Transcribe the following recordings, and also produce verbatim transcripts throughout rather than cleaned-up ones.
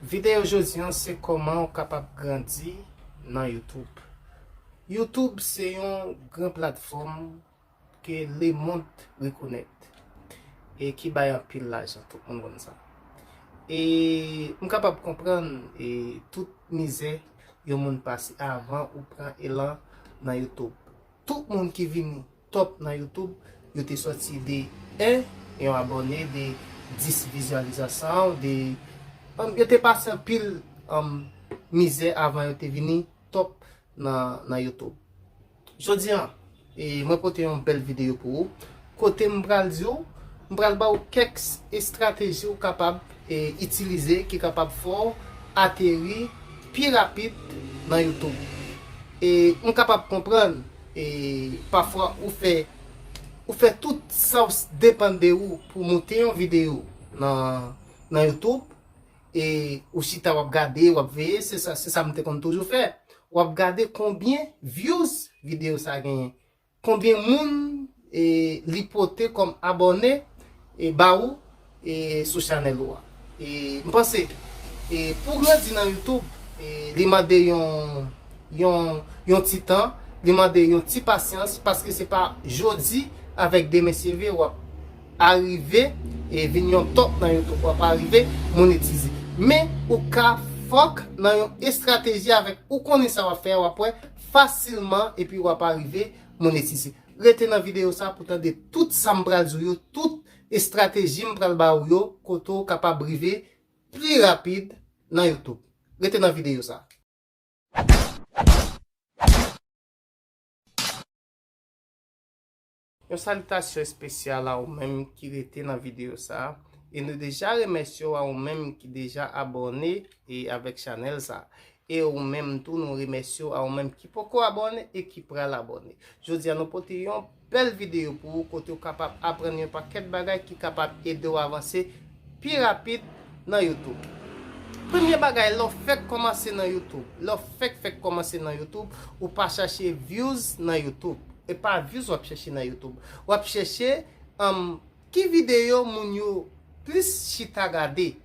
Videyo jodi an se kòman ou kapab grandi nan YouTube. YouTube se yon gran platfòm ke lemond rekonèt e ki bay anpil lajan, tout moun konn sa. E m kapab konprann e tout mizè yon moun pase avan ou pran elan nan YouTube. Tout moun ki vini top nan YouTube, yo te sòti de en, yon abòne, de dis vizyalizasyon, de, um, yo te pase anpil, um, mizè avan yo te vini top nan, nan YouTube. Jodi an, e mwen pote yon bèl videyo pou ou, kote m pral di w, m pral ba w kèk s-, estrateji ou kapab e, itilize ki kapab fè w ateri pi rapid nan YouTube. E m kapab konprann, e pafwa ou fè, ou fè tout sa w s-, depann de ou pou moute yon videyo nan, nan YouTube, e ou chita w ap gade, w ap veye, se sa, se sa m te konn toujou fè. W ap gade konbyen views videyo sa genyen, konbyen moun e, li pote kòm abòne e, ba ou e, sou chanèl ou a. E, m panse e, pou grandi nan YouTube, e, li mande yon, yon, yon ti tan, li mande yon ti pasyans, paske se pa jodi avèk demen seve w ap arive e vin yon top nan YouTube, w ap arive monetize. Men ou ka fòk nan yon estrateji avèk ou konnen sa w ap fè, w ap wè fasilman epi w ap arive monetize. Rete nan videyo sa pou tande tout sa m pral di w yo, tout estrateji m pral ba ou yo, kote w kapab rive pi rapid nan YouTube. Rete nan videyo sa. Yon salitasyon espesyal a ou menm ki rete nan videyo sa a, e nou deja remèsye w a ou menm ki deja abòne e avèk chanèl sa a. E ou menm tou, nou remèsye w a ou menm ki poko abòne e ki pral abòne. Jodi a, nou pote yon bèl videyo pou ou kote w kapab aprann yon pakèt bagay ki kapab ede w avanse pi rapid nan YouTube. Premye bagay, lè w fèk kòmanse nan YouTube, lè w fèk, fèk kòmanse nan YouTube, ou pa chache views nan YouTube. E pa views w ap chèche nan YouTube. W ap chèche, um, ki videyo moun yo plis chita gade.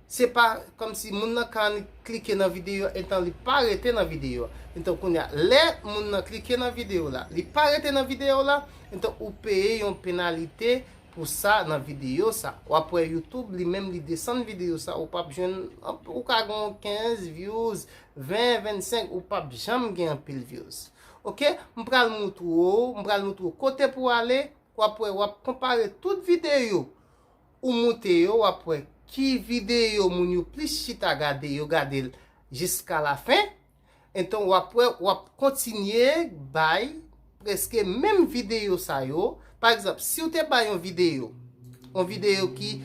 Se pa kòmsi moun nan ka annik klike nan videyo a, etan li pa rete nan videyo a. Etan kounye a, lè moun nan klike nan videyo la, li pa rete nan videyo la, etan ou peye yon penalite pou sa nan videyo sa. W ap wè YouTube li menm li desann videyo sa, ou p ap jwenn, ou ka gen yon kenz views, ven, vennsenk, ou p ap janm gen anpil views. Oke, m pral moutre w, m pral moutre w kote pou w ale, w ap wè, w ap konpare tout videyo ou moute yo, w ap wè ki videyo moun yo plis chita gade, yo gade l jiska lafen. Etan w ap wè, w ap kontinye bay prèske menm videyo sa yo. Pa egzanp, si w te bay yon videyo, yon videyo ki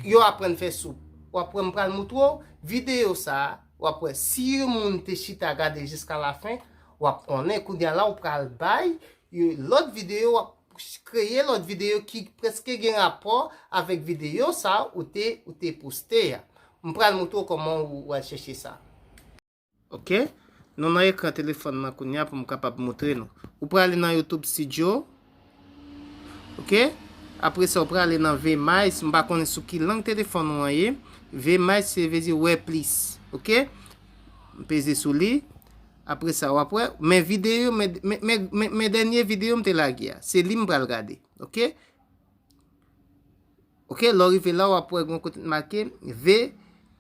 yo aprann fè soup, w ap wè m pral moutre w videyo sa a, w ap wè si yon moun te chita gade jiska lafen, w ap konnen kounye a la ou pral bay yon lòt videyo, w ap kreye lòt videyo ki prèske gen rapò avèk videyo sa ou te, ou te poste a. M pral moutre w kòman ou, ou al chèche sa. Oke? Nou nan ekran telefòn nan kounye a pou m kapab moutre nou. Ou prale nan YouTube Studio. Oke? Apre sa, ou prale nan Vmix. M pa konnen sou ki lang telefòn ou an ye. Vmix, se vle di wè plis. Oke? M peze sou li. Apre sa, w ap wè, men videyo, men, men, men, men, men dènye videyo m te lage a. Se li m pral gade. Oke? Oke, lè w rive la, w ap wè gen yon kote k make Ve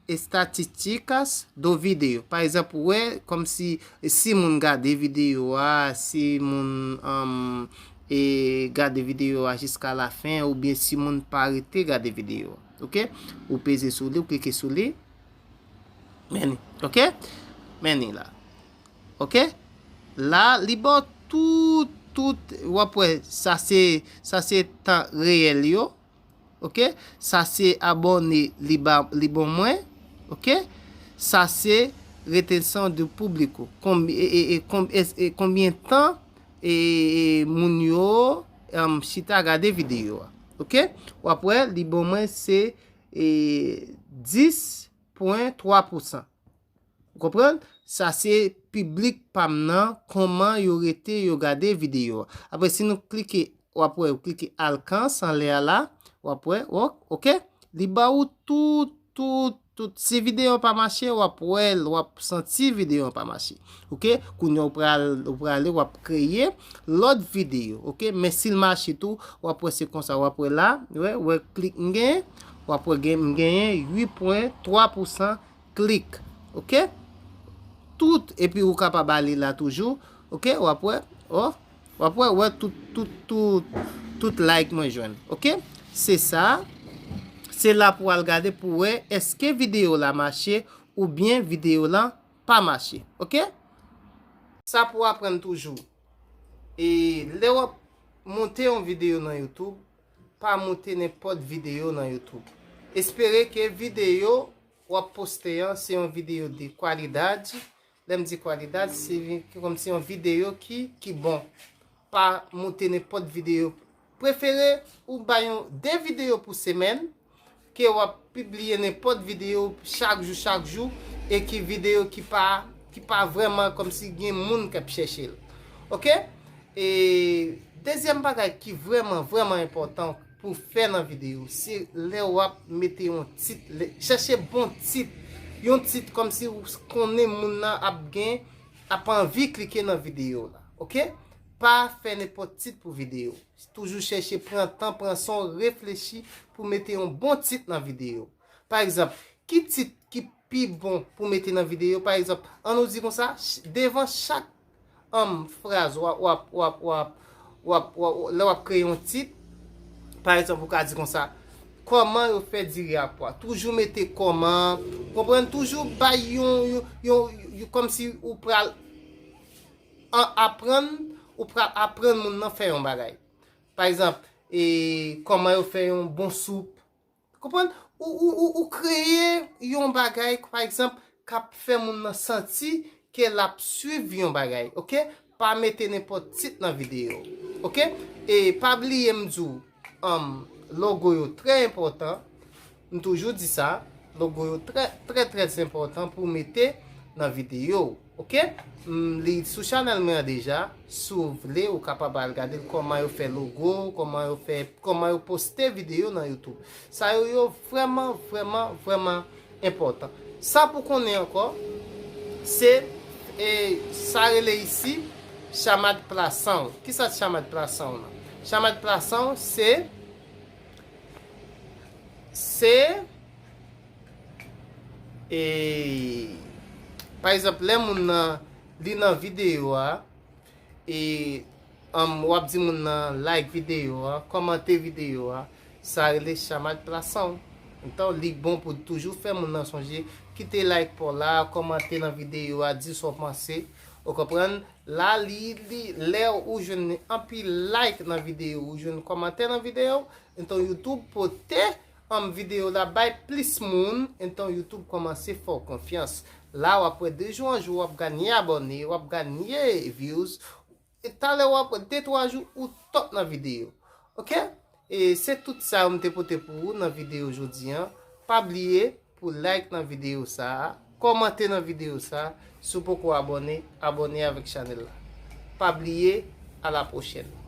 estadísticas do vídeo. Pa egzanp, ou wè, kòmsi, si moun gade videyo a, si moun, um, e gade videyo a jiska lafen, oubyen si moun pa rete gade videyo a. Oke? Ou peze sou li, ou klike sou li. Men li. Oke? Men li la. Oke? La, li ba w tout, tout, w ap wè, sa se, sa se tan reyèl yo. Oke? Sa se abòne li ba, li ban mwen. Oke? Sa se retenção do público. Konb-, e, e, e, konb-, e, e, konbyen tan, e, e, moun yo, em, chita gade videyo a. Oke? W ap wè, li ban mwen se, e, dis pwen twa pousan. Ou konprann? Sa se piblik pa m nan, kòman yo rete, yo gade videyo a. Apre, si nou klike, w ap wè, ou klike alcance anlè a la, w ap wè, o-, oke? Li ba ou tout, tout, tout, si videyo pa mache, w ap wè l, w ap santi videyo an pa mache. Oke? Kounye a ou pral, ou prale, w ap kreye lòt videyo. Oke? Men si l mache tou, w ap wè se konsa, w ap wè la, wè, wè klik m genyen, w ap wè gen, m genyen uit pwen twa pousan klik. Oke? Tout, epi ou kapab ale la toujou. Oke? W ap wè, o, w ap wè, wè tout, tout, tout, tout like mwen jwenn. Oke? Se sa. Se la pou w al gade pou wè èske videyo la mache oubyen videyo la pa mache. Oke? Sa pou w aprann toujou. E lè w ap monte yon videyo nan YouTube, pa monte nenpòt videyo nan YouTube. Espere ke videyo w ap poste an se yon videyo de kwalidad. Lè m di kwalidad, se vi-, kòmsi yon videyo ki, ki bon. Pa monte nenpòt videyo. Prefere ou bay yon de videyo pou semèn, ke w ap pibliye nenpòt videyo chak jou, chak jou, e ki videyo ki pa, ki pa vrèman kòmsi gen moun k ap chèche l. Oke? E dezyèm bagay ki vrèman, vrèman enpòtan pou fè nan videyo, se lè w ap mete yon tit, lè, chèche bon tit, yon tit kòmsi ou konnen moun nan ap gen, ap anvi klike nan videyo la. Oke? Pa fè nenpòt tit pou videyo. Toujou chèche pran tan, pran son, reflechi pou mete yon bon tit nan videyo. Pa egzanp, ki tit ki pi bon pou mete nan videyo? Pa egzanp, an nou di konsa, ch-, devan chak, um, fraz w ap, w ap, w ap, w ap, w ap, w ap, lè w ap kreye yon tit, pa egzanp, ou ka di konsa, kòman yo fè diri a pwa? Toujou mete kòman, konprann? Toujou bay yon, yon, yon, yon, kòmsi ou pral an-, aprann, ou pral aprann moun nan fè yon bagay. Pa egzanp, e, kòman yo fè yon bon soup. Konprann? Ou, ou, ou, ou kreye yon bagay, pa egzanp, k ap fè moun nan santi ke l ap swiv yon bagay, oke? Pa mete nenpòt tit nan videyo, oke? E pa bliye m di w, um, logo yo trè enpòtan. M toujou di sa, logo yo trè, trè, trè enpòtan pou mete nan videyo, oke? M, li sou chanèl mwen an deja. Si w vle, ou kapab al gade l, kòman yo fè logo, kòman yo fè, kòman yo poste videyo nan YouTube. Sa yo, yo vrèman, vrèman, vrèman enpòtan. Sa pou konnen ankò, se, e, sa rele isi, Chamad Plasan w. Kisa Chamad Plasan w nan? Chamad Plasan w, se, se, e, pa egzanp, lè moun nan, li nan videyo a, e, um, w ap di moun nan like videyo a, kòmante videyo a, sa rele Chamad Plasan w. Enton, li bon pou toujou fè moun nan sonje, kite like pa w la, kòmante nan videyo a, di sa w panse. Ou konprann? La, li, li, lè ou jwenn anpil like nan videyo, ou jwenn kòmantè nan videyo, enton YouTube pote, um, videyo la bay plis moun, enton YouTube kòmanse fè w konfyans. La, w ap wè de jou an jou, w ap ganye abòne, w ap ganye views. E talè w ap wè de twa jou ou top nan videyo. Oke? E se tout sa yo m te pote pou ou nan videyo jodi an. Pa bliye pou like nan videyo sa a, kòmante nan videyo sa a. Si w poko abòne, abòne avèk chanèl la. Pa bliye, a la pwochèn.